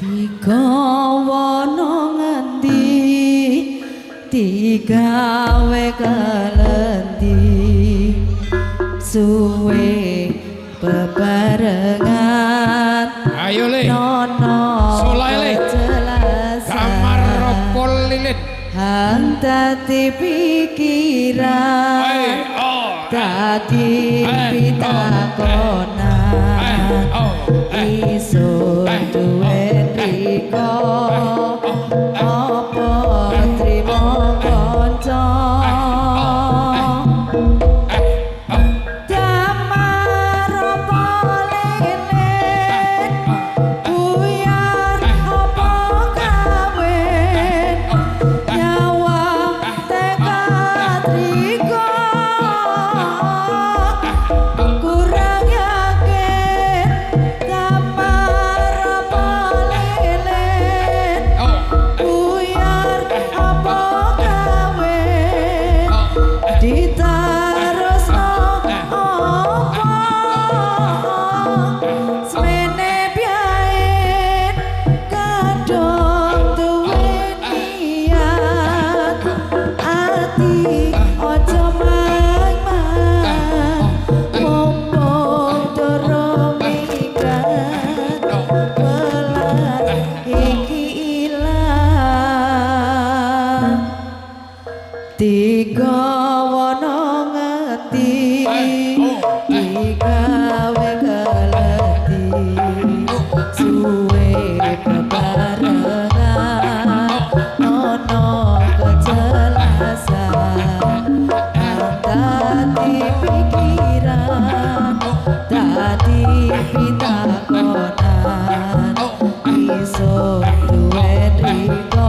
Digawa nang ngendi, digawe kelendi, suwe bebarengan. Ayo le. Nono Soleh, le. kejelasan. Kamar ropol lilit. Hang dadi pikiran, Eh, oh. dadi Eh, pitakonan. Eh, oh. Eh. Isun duwe riko apa trimo kanca. Damar apa lilin, buyar apa kawin, nyawang tekad riko kurang yakin. Damar apa lilin, Oh. buyar apa kawin, diterusno apa semene biyen kadung duwe niat. Ati aja mang-mang, mumpung durung minggat, welas iki ilang. Digawa nang ngendi, digawe keledi, suwe bebarengan ono kejelasan. Dadi pikiran, dadi pitakonan, iso duwe riko.